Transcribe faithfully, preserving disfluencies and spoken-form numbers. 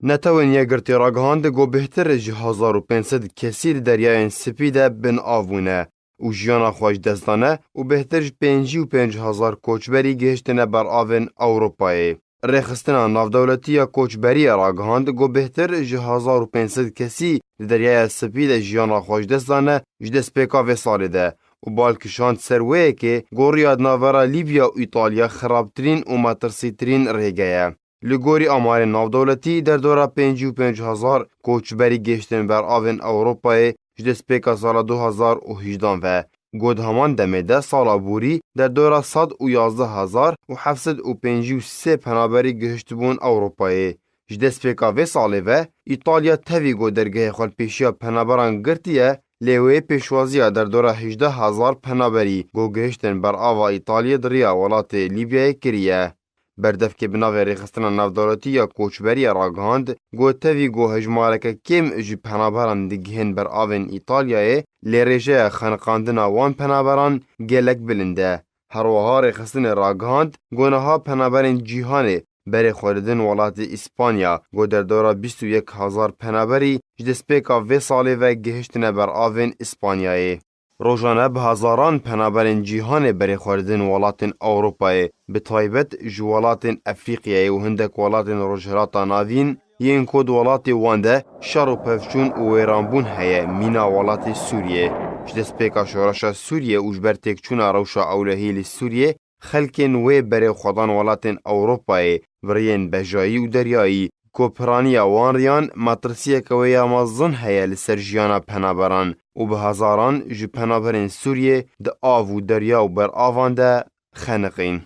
Netewên Yekgirtî ragihand ku bêhtir ji hezar û pênc sed kesî di Deryayên Spî de bin av bûne û jiyana xwe ji dest dane û bêhtir ji pêncî û pênc hezar koçberî gihiştine ber avên Ewropayê. Rêxistina navdewletî ya koçberiyê ragihand ku bêhtir ji hezar û pênc sed kesî di Deryaya Spî de jiyana xwe ji dest dane ji destpêka vê salê de û bal kişand ser wê yekê ku riya di navbera Lîbya û Îtalya xirabtirîn û metirsîtirîn rêge ye. Li gorî amarên navdewletî, derdora pêncî û pênc hezar koçberî gihiştin ber avên Ewropayê ji destpêka sala du hezar û hejdehan ve. Ku di heman demê de sala borî derdora sed û yazdeh hezar û heft sed û pêncî û sê penaberî gihiştibûn Ewropayê. Ji destpêka vê salê ve, Îtalya tevî ku dergehê xwe li pêşiya penaberan girtiye, lê wê pêşwaziya derdora hejdeh hezar penaberî ku gihiştin ber ava Îtalyê di riya welatê Lîbyayê kiriye. Berdevkê bi navê Rêxistina Navdewletî ya Koçberiyê ragihand, ku tevî ku hejmareke kêm ji penaberan digihên ber avên Îtalyayê, lê rêjeya xeniqandina wan penaberan gelek bilind e. Her wiha rêxistinê ragihand, ku niha penaberên cîhanê berê xwe didin welatê Îspanya, ku derdora bîst û yek hezar penaberî ji destpêka vê salê ve gihiştine ber avên Îspanyayê. Rojane bi hezaran penaberên cîhanê berê xwe didin welatên Ewropayê, bi taybet ji welatên Efrîqyayê û hindek welatên Rojhilata Navîn, yên ku di welatê wan de şer û pevçûn û wêranbûn heye, mîna welatê Sûriyê. Ji destpêka şoreşa Sûriyê û ji ber têkçûna rewşa ewlehiyê li Sûriyê, xelkên wê berê xwe dan welatên Ewropayê, bi riyên bejayî û deryayî, ku piraniya wan riyan metirsiyeke wê ya mezin heye li ser jiyana penaberan û bi hezaran ji penaberên Sûriyê di av û derya û beravan de xeniqîn.